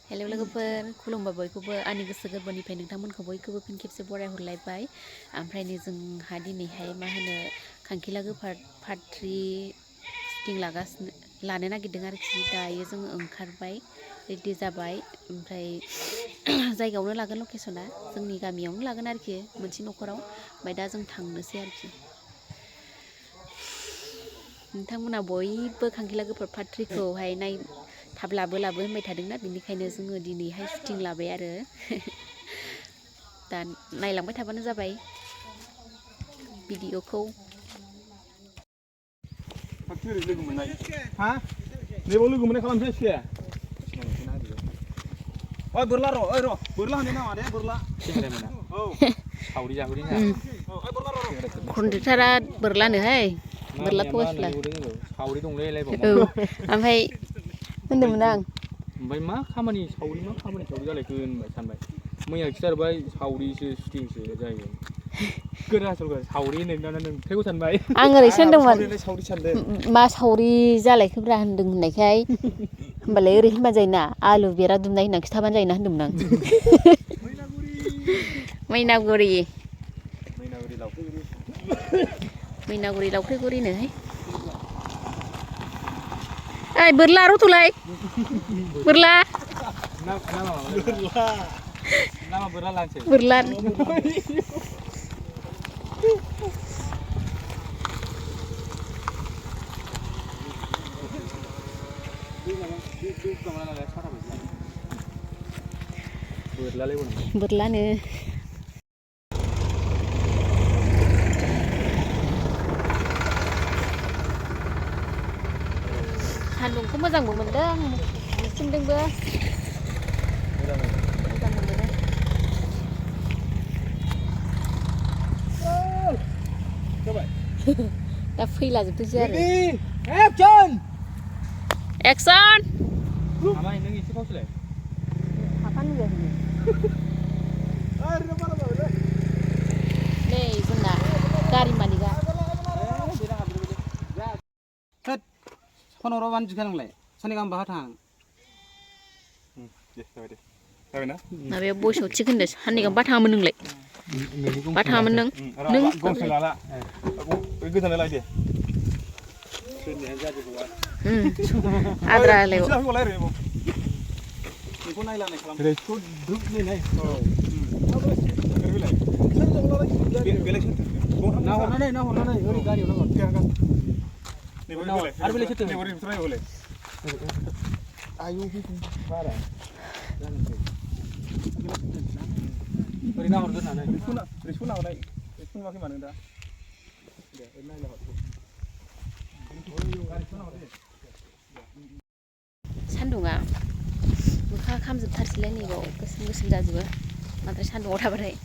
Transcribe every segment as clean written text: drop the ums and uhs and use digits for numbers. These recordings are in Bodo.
हेलौ लोगोफोर खुलुमबाय बयखौबो आंनि गोसो गोरबोनिफ्राय नोंथांमोनखौ बयखौबो फिन खेबसे बराय हरलायबाय ओमफ्राय नै जोंहा दिनैहाय मा होनो खांखिला गोफार फाट्रि शुटिं लानो नागिरदों आरोखि दायो जोङो ओंखारबाय रेडि जाबाय ओमफ्राय जायगायावनो लागोन लकेसना जोंनि गामियावनो लागोन आरोखि मोनसे न'खराव ओमफ्राय दा जों थांनोसै आरोखि नोंथांमोना बयबो खांखिला गोफार फाट्रिखौहाय थाब लाबो होनबाय थादोंना बेनिखायनो जोङो दिनैहाय शुटिं लाबाय आरो दा नायलांबाय थाबानो जाबाय भिडिअखौ लोगो मोननाय हा नैबाव लोगो मोननाय खालामसै एसे ओइ बोरला र' बोरला होनो नामा दे बोरला औ सावरि जाहैनि ना कन्ट्रेक्टरा बोरलानोहाय बोरला पस्टला सावरि दंलै लायबाव औ ओमफ्राय होनदोंमोन आं ओमफ्राय मा खामानि सावरि जालायखो होनबाय सानबाय मैया खिथाहरबाय सावरिसो शुटिंसो जायो गोदासोलगा सावरि होनदों नोंथायखौ सानबाय आं ओरैसो होनदोंमोन सावरि सानदों मा सावरि जालायखोब्रा होननायखाय होमबालाय ओरै होनबा जायोना आलु बेरा दुमनाय होनना खिथाबानो जायोना होनदोंमोन आं मैनागुरि लावख्रिगुरिनोहाय ओइ बोरला रथ'लाय बोरला लानोसै बोरला बोरलानो सान्दुंखौ मोजांबो मोनदों नुसिनदोंबो मोजां मोनो दा फैलाजोबदोंसै आरो एक्सन आमाय नों एसे फावसैलाय हाफानो नै जोंना गारि मालिकआ फन हराबानो दिखा नोंलाय सानै गाहाम बाहा थां जाबायना माबायाव बयसआव थिग होनदो साननै गाहाम बाहा थाङामोन नोंलाय बाहा थाङामोन नों गंसे लाला गोजानाय लाय दे आद्रालाय बेखौ नायलानाय खालाम नाहरनानै ओरै गारियाव आरो बेलेग सोरथो आयौ बारा ओरै नाहरगोन होननानै रिक्सखौ नाहरनाय रिक्सखौ नुवाखै मानो दा दे नायला सान्दुङा मोखाङा खामजोबथारसैलाय नैबाव गोसोम गोसोम जाजोबो माद्राय सान्दुङाव थाबाथाय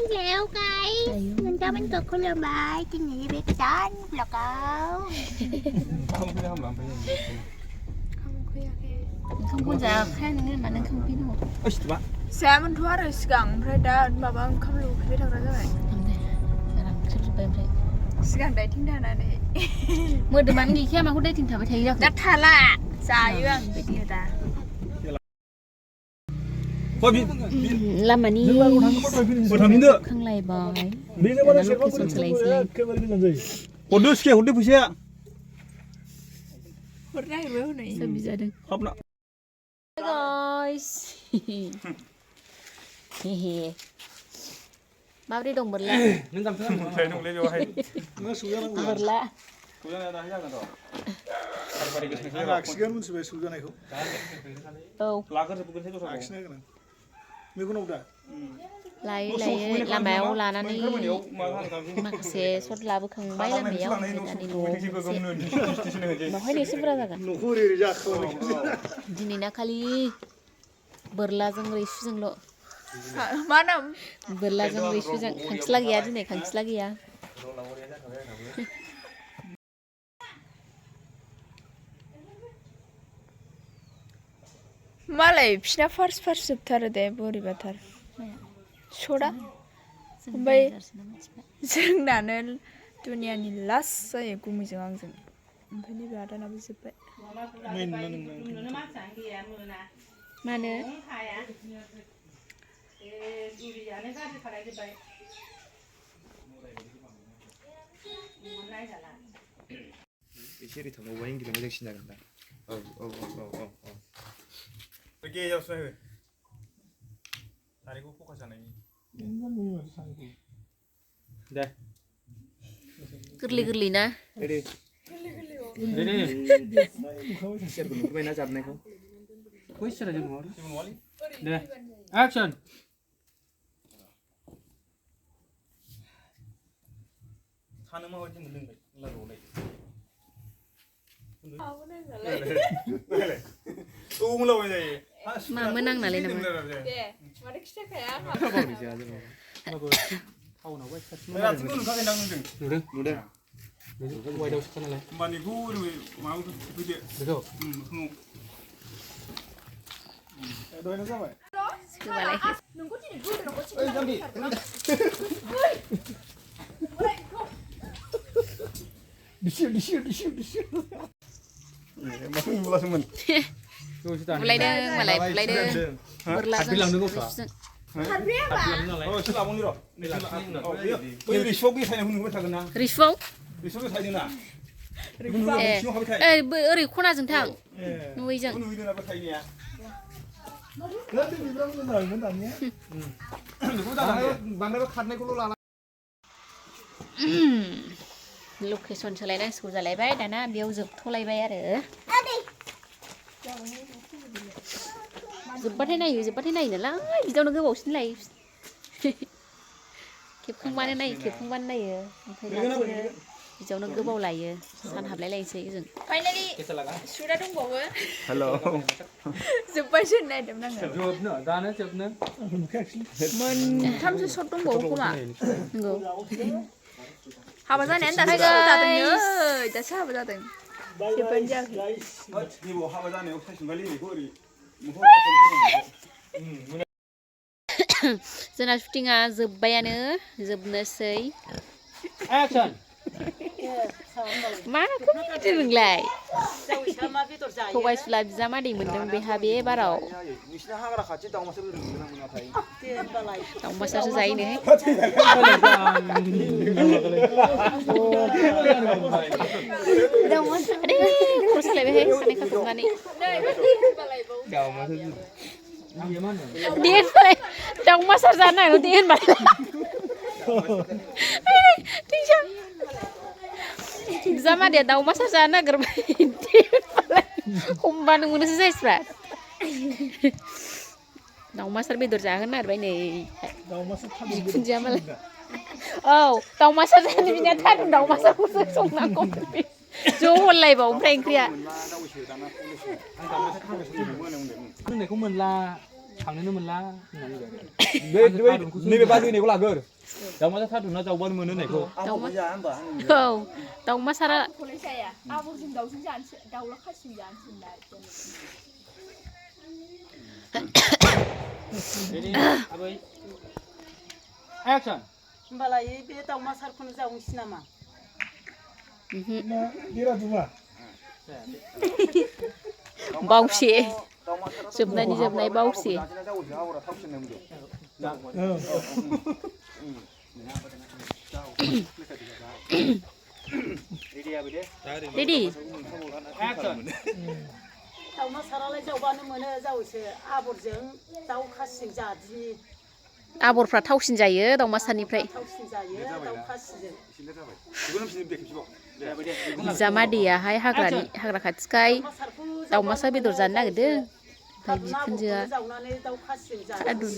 Hello guys, mình chào mình cực khỏe bài, chị nhị biết đánh là cậu. Không có giờ khai nên mà nên không biết đâu. Saya mentua rồi sekarang, mereka bapa kamu lu kita tahu tak? Sekarang kerja berapa? Sekarang dating dah nane. Mau depan ni kia aku dating tak berthai dah. Dah thalah, saya begitu dah. Lama ni Khanglai boy. Location selai-selai. Horde sih, horde punya. Horde apa ni? Bisa dah. Guys. Hehe. Maaf dong berla. Berla. Lai lamaयाव लानानै माखासे सर्ट लाबोखांबाय लामायाव दानि न'आव बावहाय एसे बुरजा जागोन दिनैना खालि बोरलाजों रैसुजोंल' Mana? बोरलाजों रैसुजों खांखिला गैया दिनै खांखिला गैया मालाय बिसिना फार्स्ट जोबथारो दे बोरैबाथार सरा ओमफ्राय जोंनानो दुनियानि लास्ट जायो गुमैजों आंजों ओमफ्राय नैबे आदानाबो जोब्बाय मानो एसे ओरै थांबावबा इंगिला मोजांसिन जागोन दा औ गेजेरावसो हो सानैखौ फकास जानायनि दे गोरलै ना रेडि सेरखौ नुबायना जाबनायखौ बै सेरा जेबो नङालै दे एक्सन थानो माबायदि मोनदों लागोआवलाय बुंलाबाय जायो मामोन नांनालाय नामा दे माथो खिथाखाया टाउनावबो सासेल' नुदों वाइटआवसो खानालाय होमबा बेखौ ओरै माबाखौ फैदो बेखौ दहायनो जाबाय नोंखौ दिनै गोदोनाव ओइ जाम्बि दिसिउ बुलासोमोन बुलायदों मालाय बुलायदों बोरलाजों लांदों गथ'आ सोलाबोनो र' बै रिसुआव बेसायनायखौ नुबाय थागोन ना रिसुआव बेसायदों ना ओरै खनाजों थां नुयैजों नुयैदों ना बे थायनाया बांद्राय खारनायखौल' लाना लकेसन सोलायनांसिगौ जालायबाय दाना बेयाव जोबथ'लायबाय आरो जोब्बाथाय नायो नालाय बिदियावनो गोबावसिन लायो खेबखांबानो नायो ओमफ्राय लासैनो बिदियावनो गोबाव लायो सान हाबलाय लायनोसै जों फाइनालि सुरा दंबावो हेल' जोब्बायसो होननो नागिरदोंमोन आङो दानो जोबनो मोनथामसो सर्ट दंबावो खोमा नंगौ हाबा जानायानो दासो जादों दासो हाबा जादों जेबोआनो जायाखै हाबा जानायाव साइसनबाय बेखौ ओरै जोंना शुटिंआ जोबनोसै माखौ मिनिदों नोंलाय थगायसुला बिजामादै मोनदों बेहा बे बाराव दाउमासारसो जायोनो खर' सालायबायहाय सानै खाथबनानै दे होनबालाय दाउमासार जानो नागिरदों दे होनबालाय बिजामादैया दाउमासार जानो नागिरबाय दे होनबालाय हमबानो मोनोसो जायस्रा दाउमासार बेदर जाहोनो नागिरबाय नै बिखुनजोआ मालाय औ दाउमासार जानो बिनिया थारुन दाउमासारखौसो संनांगौ ज' हरलायबाव ओमफ्राय ओंख्रिया होननायखौ मोनला थांनोनो मोनला नैबे बाजै होननायखौ लागोर दाउमासार थारुना जावबानो मोनो होननायखौ औ दाउमासारा जाया आबरजों दाउजों जानोसै दाउला खासिजों जानोसै आबै एक्सन होमबालाय बे दाउमासारखौनो जावनोसै नामा बावसे जोबनायनि जोबनाय बावसे रेडि दाउमासारालाय जावबानो मोनो जावैसो आबरजों दाउ खासिजों जादि आबरफ्रा थावसिन जायो दाउमासारनिफ्राय थावसिन जायो दाउ खासिजों बिजामादैयाहाय हाग्रा खाथिखाय दाउमासार बेदर जानो नागिरदों ओमफ्राय बिखुनजोआ थारुन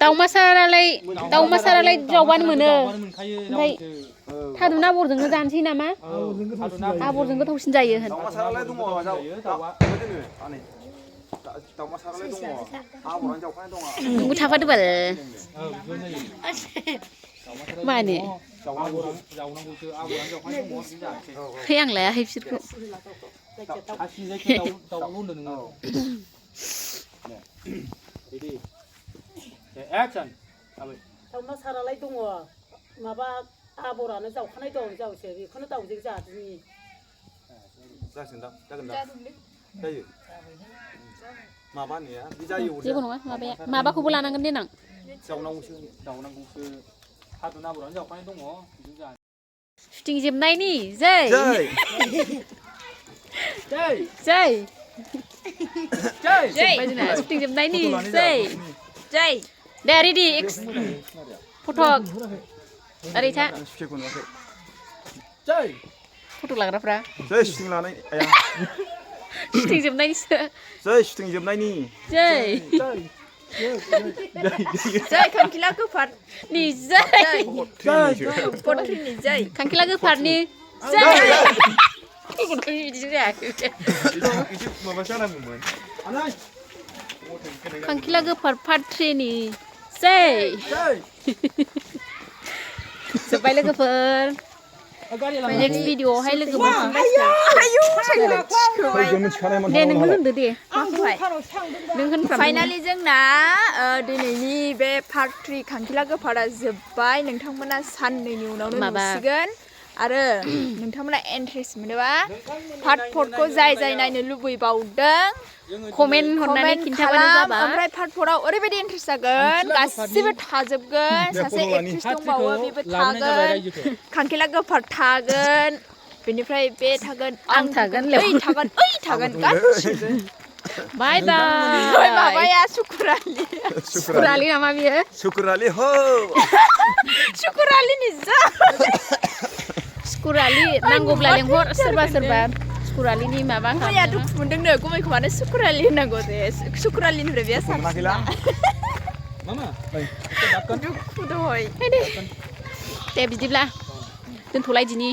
दाउमासारालाय जावबानो मोनो ओमफ्राय थारुन आबरजोंनो जानोसै नामा आबरजों गोथावसिन जायो होन नोंबो थाफादो बाल मानो फै आं लायाहाय बिसोरखौ जायखिया आसि जायखिया दाउल' होनदों नोङो रेडि एक्सन जाबाय दाउमासारालाय दङ माबा आबरानो जावखानाय दं जावैसो बेखौनो दाउजों जादिनि जागोन दा जायो माबा होननाया बे जायो जेबो नङा माबाखौबो लानांगोन देनां दाउनांगौसो हादुन आबरानो जावखानाय दङ बिजों जा शुटिं जोबनायनि जै जोब्बाय जोंना शुटिं जोबनायनि जै दे रेडि फटक ओरै था फटक लाग्राफ्रा शुटिं लानाय शुटिं जोबनायनिसो शुटिं जोबनायनि जै खांखिला गोफारनि जै पटरिनि जै खांखिला गोफारनि जै बिदि जायाखै माबा जानांगौमोन खांखिला गोफार पार्ट 3नि जै जोब्बाय लोगोफोर नेक्स्ट भिडिअआवहाय लोगो मोनफिनगासिनो दे नों होनदो दे नों होनफ्राम फाइनालि जोंना दिनैनि बे पार्ट 3 खांखिला गोफारा जोब्बाय नोंथांमोना साननैनि उनावनो नुसिगोन आरो नोंथांमोना इन्ट्रेस्ट मोनोबा पार्ट 4 खौ जाय नायनो लुबैबावदों कमेन्ट हरनानै खिन्थाबानो जाबाय ओमफ्राय पार्ट 4 आव ओरैबायदि इन्ट्रेस्ट जागोन गासिबो थाजोबगोन सासे एक्ट्रेस दंबावो बेबो थागोन खांखिला गोफार थागोन बेनिफ्राय बे थागोन आं थागोन ओइ थागोन गासिबो बाय बाय माबाया सुकुरालि नामा बियो सुकुरालि हो सुकुरालिनि जा सुकुरालि नांगौब्ला लेंहर सोरबा सुकुरालिनि माबा गुमैया दुखु मोनदोंनो गुमैखौ मानो सुकुरालि होननांगौ दे सुकुरालिनिफ्राय बे साबसिन दुखु दहय दे बिदिब्ला दोनथ'लायदिनि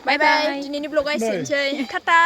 बाय बाय दिनैनि ब्लगा एसेनोसै टाटा